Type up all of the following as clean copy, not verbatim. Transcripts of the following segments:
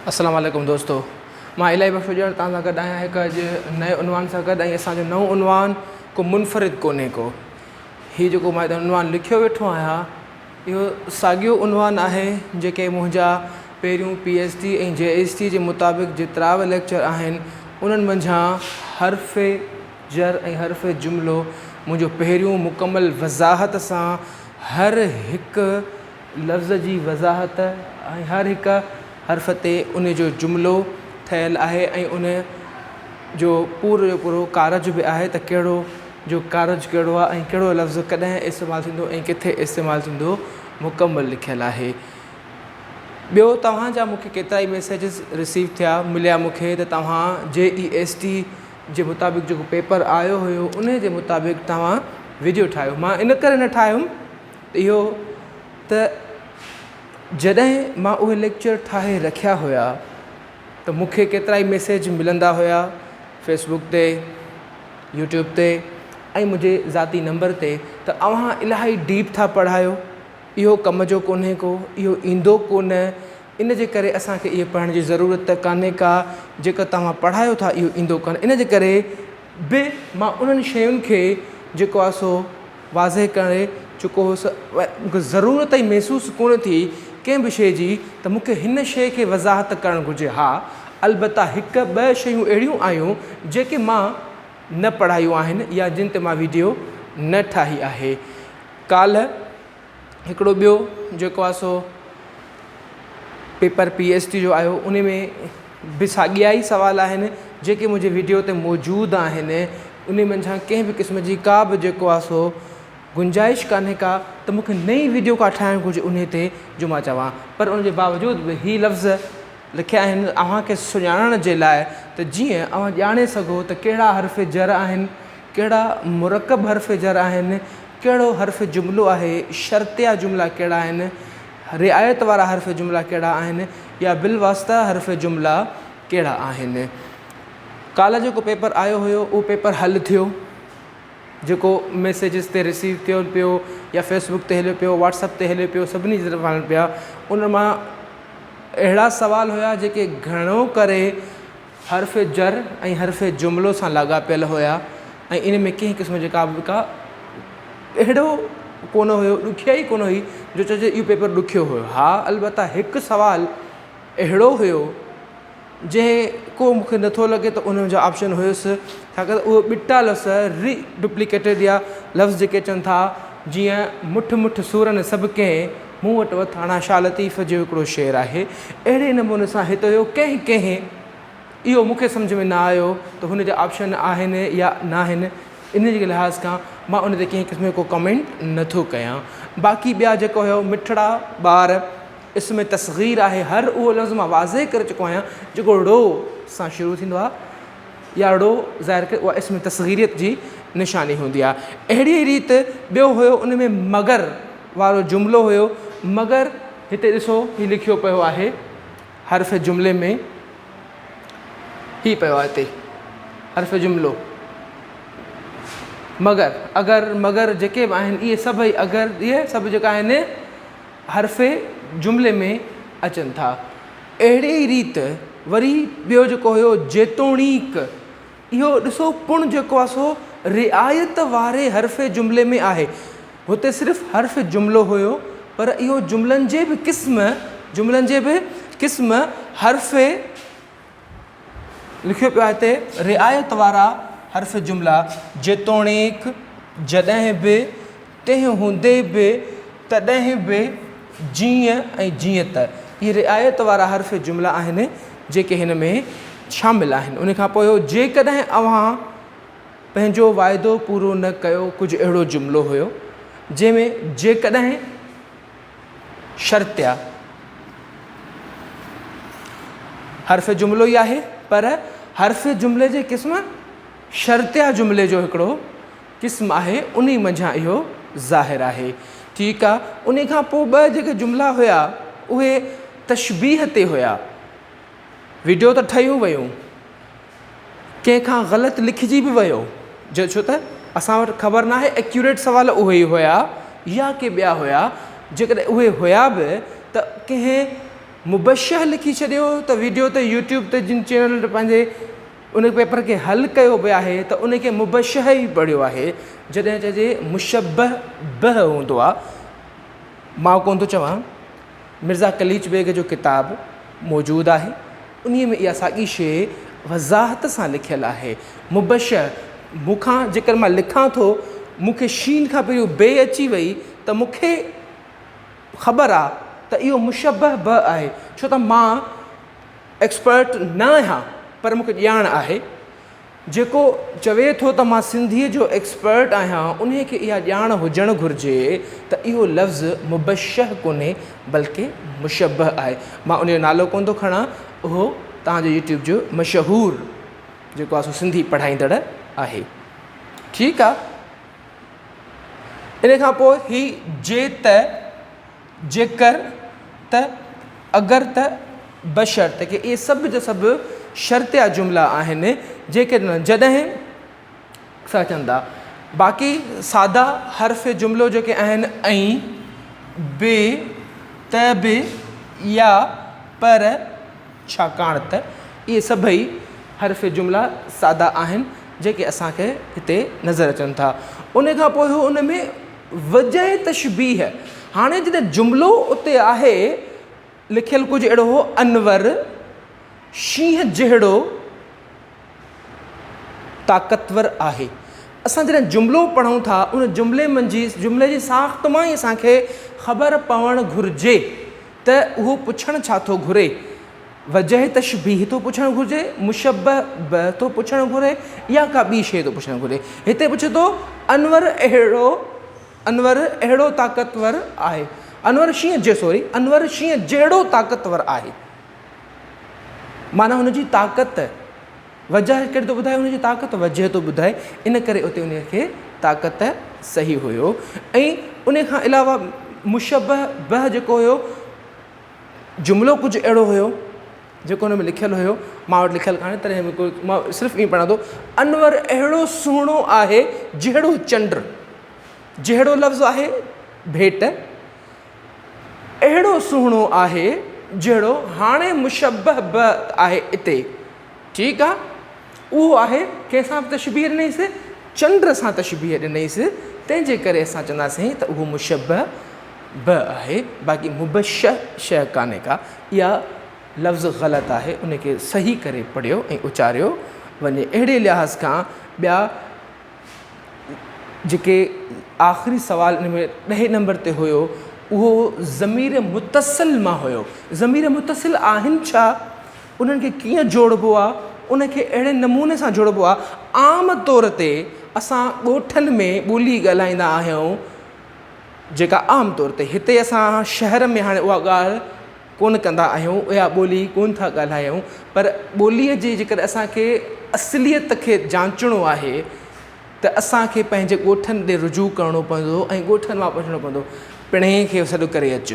السلام عليڪم دوستو مان الاهي بخش هجڻ توهان سان گڏ آهيان هڪ اڄ نئين عنوان سان گڏ ۽ اسان جو نئون عنوان ڪو منفرد ڪونهي ڪو هي جيڪو مان هتي عنوان لکيو ويٺو آهيان اهو ساڳيو عنوان آهي جيڪي منهنجا پهريون P H D ۽ J H D جي مطابق جيترا به ليڪچر آهن انهن منجهان حرف جر ۽ حرف جملو منهنجو پهريون مڪمل وضاحت سان هر هڪ لفظ جي وضاحت ۽ هر هڪ حرف تي ان جو جملو ٺهيل آهي ۽ ان جو پورو جو پورو ڪارج به آهي ته ڪهڙو جو ڪارج ڪهڙو آهي ۽ ڪهڙو لفظ ڪڏهن استعمال ٿيندو ۽ ڪٿي استعمال ٿيندو مڪمل لکيل آهي. ٻيو توهان جا مون کي ڪيترائي ميسيجز رسيو ٿيا مليا مون کي ته توهان جي اي ايس ٽي جي مطابق جيڪو پيپر آيو هيو ان جي مطابق توهان وڊيو ٺاهيو مان ان ڪري نه ٺاهيم اهو ته جڏهن مان اهي ليڪچر ٺاهي رکيا هيا ته مون کي ڪيترائي ميسيج ملندا هيا فيسبوڪ تي يوٽيوب تي ۽ منهنجي ذاتي نمبر تي ته اوهان الاهي ڊيپ ٿا پڙهايو اهو ڪم جو ڪونهي ڪو اهو ايندو ڪونه ان جي ڪري اسان کي اهي پڙهڻ جي ضرورت ڪانهي ڪا جيڪو توهان پڙهايو ٿا اهو ايندو ڪونه ان جي ڪري به مان انهن شين کي جيڪو آهي سو واضح ڪري چڪو هوس. مون کي ضرورت ئي محسوس ڪونه ٿي ڪنهن به شيء جي ته مون کي هن شيء کي وضاحت ڪرڻ گهرجي. ها، البته هڪ ٻه شيون اهڙيون آيون جيڪي مان نه پڙهايون آهن يا جن تي مان ويڊيو نه ٺاهي آهي. ڪالهه هڪڙو ٻيو جيڪو آهي سو پيپر پي ايڇ ڊي جو آيو ان ۾ به ساڳيا ئي سوال آهن جيڪي منهنجي ويڊيو تي موجود آهن ان منجهان ڪنهن به قسم جي ڪا به جيڪو آهي سو گنجائش ڪانهي ڪا ته مونکي نئين ويڊيو ڪا ٺاهڻ گهرجي ان تي جو مان چوان پر ان جي باوجود به هي لفظ لکيا آهن اوهان کي سڃاڻڻ جي لاء ته جيئن اوهان ڄاڻي سگهو ته ڪهڙا حرف جر آهن ڪهڙا مرڪب حرف جر آهن ڪهڙو حرف جملو آهي، شرطيه جملا ڪهڙا آهن، رعايت وارا حرف جملا ڪهڙا آهن يا بالواسطه حرف جملا ڪهڙا آهن. ڪالهه جيڪو پيپر آيو هيو اهو پيپر حل ٿيو جيڪو ميسيجز تي رسيو ٿيو پيو يا فيسبوڪ تي هليو پيو واٽس اپ تي هليو پيو سڀني جي طرف هلن پيا ان مان اهڙا سوال هيا جيڪي گهڻو ڪري حرف جر ۽ حرف جملو سان لاڳاپيل هيا ۽ ان ۾ ڪنهن قسم جي ڪا به ڪا اهڙو ڪونه هيو ڏکيائي ڪونه هئي جو چئجي اهو پيپر ڏکيو هيو ها البته هڪ سوال اهڙو هيو جنهن ڪو مون کي نٿو لڳي ته ان جو آپشن هيس ڇاڪاڻ ته اهو ٻٽا لفظ ري ڊپليڪيٽيڊ يا لفظ جيڪي اچن ٿا جيئن مٺ مٺ سورن سڀ ڪنهن مون وٽ وٿاڻا شاهه لطيف جو هڪڙو شعر آهي. اهڙي نموني سان هت هيو ڪنهن ڪنهن اهو مون کي سمجهه ۾ نه آيو ته هن جا آپشن آهن يا ناهن ان جي لحاظ کان مان ان تي ڪنهن قسم جو ڪو ڪمينٽ نه ٿو ڪيان. باقي ٻيا جيڪو هيو مٺڙا ٻار اسم تصغير آهي هر اهو لفظ مان واضح ڪري چڪو آهيان جيڪو ڙو سان شروع ٿيندو آهي. يا ڙو ظاهر ڪري اها اسم تصغيريت جي نشاني هوندي آهي. اهڙيء ريت ٻيو هيو ان ۾ مگر وارو جملو هيو مگر هتي ڏسو هي لکيو پيو آهي حرف جملي ۾ هي پيو آهي هتي حرف جملو مگر اگر مگر جيڪي به آهن اهي سڀئي اگر اهي سڀ جيڪا آهن حرف جملي ۾ اچن ٿا. اهڙي ئي ريت وري ٻيو جيڪو هيو جيتوڻيڪ اهو ڏسو پڻ جيڪو آهي سو رعايت واري حرف جملي ۾ آهي. هتي صرف حرف جملو هيو پر اهو جملن جي به قسم جملن جي به قسم حرف لکيو پيو آهي هتي رعايت وارا حرف جملا جيتوڻيڪ، جڏهن به، تنهن هوندي به، تڏهن به، جيئن ۽ جيئن ته اهي رعايت وارا حرف جملا آهن جيڪي هن ۾ شامل آهن. ان کان پوء جيڪڏهن اوهان پنهنجو واعدو پورو نه ڪيو ڪجهه اهڙو جملو هيو جنهن ۾ جيڪڏهن شرطيه حرف جملو ئي آهي پر حرف جملي جي قسم شرطيه جملي جو هڪڙو قسم آهي انهي منجهان اهو ظاهر آهي ٺيڪ آ انهي کان پوء ٻه جيڪي جملا هيا اهي تشبيهه تي هيا ويڊيو ته ٺهيون ويون ڪنهن کان غلط لکجي به ويو جو ڇو ته اسان وٽ خبر ناهي ايڪيوريٽ سوال اهي ئي هيا يا ڪي ٻيا هيا جيڪڏهن اهي هيا به ته ڪنهن مبشه لکي ڇڏيو ته ويڊيو تي يوٽيوب تي جن چينل تي پنهنجي ان پيپر کي حل ڪيو به آهي ته ان کي مبشه ئي پڙهيو آهي جڏهن چئجي مشبه به هوندو آهي مان ڪونه ٿو چوان مرزا قليچ بيگ جو ڪتاب موجود آهي انهي ۾ اها ساڳي شيء وضاحت سان لکيل آهي. مبشه، مون کان جيڪر مان لکان ٿو، مون کي شين کان پهريون بي اچي وئي ته مون کي خبر آ ته اهو مشبه به آهي ڇو ته مان ايڪسپرٽ نه آهيان پر مون کي ڄاڻ آهي. جيڪو چوي ٿو ته مان سنڌيء جو ايڪسپرٽ آهيان انهيء کي اها ڄاڻ هجڻ گهرجي ته اهو لفظ مبشه ڪونهي بلڪه مشبه آهي. مان انهيء جو نالو ڪونه ٿو کڻان اهو توهان جو يوٽيوب جو مشهور جيڪو آهي سو سنڌي پڙهائيندڙ آهي. ٺيڪ آ. ان کان پوء هي جي ته. جيڪر ته، اگر ته، بشرط ڪي اهي سڀ جا سڀ شرطيا جملا آهن جيڪي جڏهن سان اچن ٿا. باقي سادا حرف جملو جيڪي آهن ۽ به، ته به، يا، پر، ڇاڪاڻ ته اهي سڀئي حرف جملا سادا آهن جيڪي اسان کي هتي نظر اچن ٿا. ان کان پوء هو ان ۾ وجه تشبيهه، هاڻي جڏهن جملو اتي آهي لکيل ڪجهه اهڙو هو انور شينهن جهڙو طاقتور آهي. اسان جڏهن جملو پڙهون ٿا ان جملي منجهه جملي جي ساخت مان ئي اسان کي خبر پوڻ گهرجي ته اهو پڇڻ ڇا ٿو گهري. وجه تشبيهه ٿو پڇڻ گهرجي، مشبه به ٿو پڇڻ گهري يا ڪا ٻي شيء ٿو پڇڻ گهري. هتي پڇي ٿو انور اهڙو انور اهڙو طاقتور آهي. انور شينهن جي سوري انور شينهن جهڙو طاقتور آهي. معنيٰ هن جي طاقت وجه ڪهڙي ٿو ٻڌائي هن جي طاقت وجه ٿو ٻڌائي ان ڪري اتي ان کي طاقت صحيح هيو ۽ ان کان علاوه مشبه به جيڪو هيو جملو ڪجهه اهڙو هيو جيڪو ان ۾ لکيل هيو مان وٽ لکيل ڪانهي تڏهن به مان صرف ائين پڙهان ٿو انور اهڙو سهڻو آهي جهڙو چنڊ جهڙو لفظ آهي ڀيٽ اهڙو سهڻو آهي جهڙو هاڻي مشبه به آهي اتي ٺيڪ آ اهو آهي ڪنهن سان به تشبيهه ڏنئيس چنڊ سان تشبيهه ڏنئيس تنهن جي ڪري اسان چونداسين ته اهو مشبه به آهي باقي مبشه شه ڪانهي ڪا اها لفظ غلط آهي ان کي صحيح ڪري پڙهيو ۽ اچاريو وڃي اهڙي لحاظ کان ٻيا جيڪي آخري سوال ان ۾ ڏهين نمبر تي هيو اهو ضمير متصل مان هيو ضمير متصل آهن ڇا انهن کي ڪيئن جوڙبو آ ان کي اهڙي نموني سان جوڙبو آ عام طور تي اسان ڳوٺن ۾ ٻولي ڳالهائيندا آهيون جيڪا عام طور تي هتي اسان شهر ۾ هاڻي اها ڳالهه ڪونه ڪندا آهيون اها ٻولي ڪونه ٿا ڳالهايون پر ٻوليء جي جيڪڏهن اسان کي اصليت کي جانچڻو آهي ته اسان کي پنهنجي ڳوٺن ڏي رجوع ڪرڻو پوندو ۽ ڳوٺن مان پڇڻو پوندو پڻهين کي سڏ ڪري اچ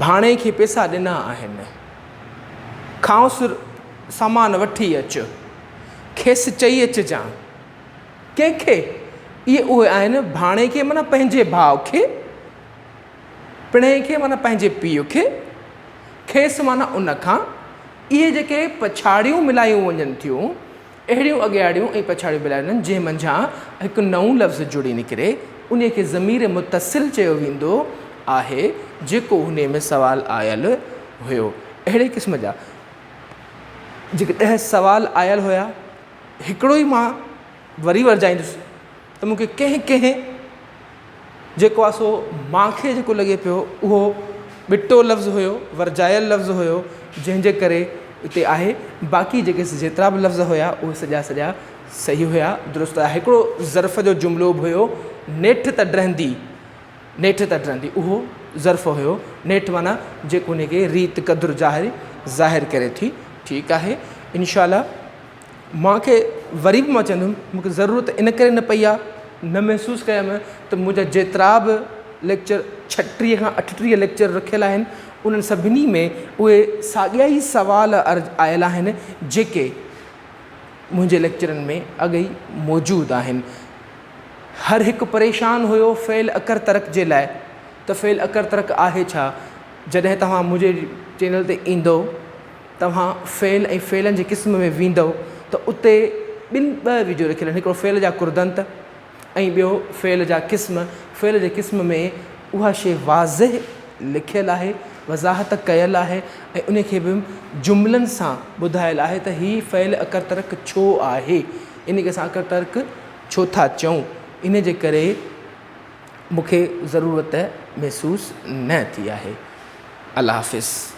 ڀاڻي کي پئسا ڏنا آهن کانئس سامان وٺي اچ کيس چئي اچجان ڪنهن کي؟ اهي اهي آهن، ڀاڻي کي معنيٰ پنهنجي ڀاء کي، پڻهين کي معنيٰ پنهنجي پيء کي، کيس معنيٰ ان کان. اهي جيڪي پڇاڙيون ملايون وڃن ٿيون، اهڙيون اڳياڙيون ۽ پڇاڙيون ملايون وڃن، جنهن منجهان هڪ نئون لفظ جڙي نڪري، انهيء کي ضمير متصل چيو ويندو آهي، جيڪو انهيء ۾ سوال آيل هيو. اهڙي قسم جا جيڪي ڏهه سوال آيل هيا، هڪڙو ئي مان وري ورجائيندس ته مون کي ڪنهن ڪنهن جيڪو آهي سو مان کي جيڪو لڳي پيو اهو ٻٽو لفظ هيو ورجايل لفظ هيو جنهن جي ڪري اتي آهي باقي جيڪي جيترا به لفظ هيا اهي سڄا سڄا صحيح هيا درست هيا هڪڙو ظرف جو جملو به هيو نيٺ ته ڊهندي نيٺ ته ڊهندي اهو ظرف هيو نيٺ معنيٰ جيڪو ان کي ريت قدر ظاهر ظاهر ڪري ٿي ٺيڪ آهي انشاء الله مان کي وري به مان چوندم مون کي ضرورت ان ڪري نه پئي آهي نه محسوس ڪيم ته منهنجا جيترا به ليڪچر ڇٽيهه کان اٺٽيهه ليڪچر رکيل آهن انهن سڀني ۾ اهي ساڳيا ئي سوال آيل آهن جيڪي منهنجي ليڪچرن ۾ اڳ ئي موجود آهن هر هڪ پريشان هيو فعل اڪر ترڪ جي لاء ته فعل اڪر ترڪ آهي ڇا؟ جڏهن توهان منهنجي چينل تي ايندو توهان فعل ۽ فعلن جي قسم ۾ ويندو ته اتي ٻن ٻه ويڊيو رکيل آهن هڪڙو فعل جا ڪردنت ۽ ٻيو فعل جا قسم فعل جي قسم ۾ اها شيء واضح لکيل آهي وضاحت ڪيل آهي ۽ ان کي به جملن سان ٻڌايل آهي ته هي فعل اڪر ترڪ ڇو آهي ان کي اسان اڪر ترڪ ڇو ٿا چئون ان جي ڪري مون کي ضرورت محسوس نه ٿي آهي. الله حافظ.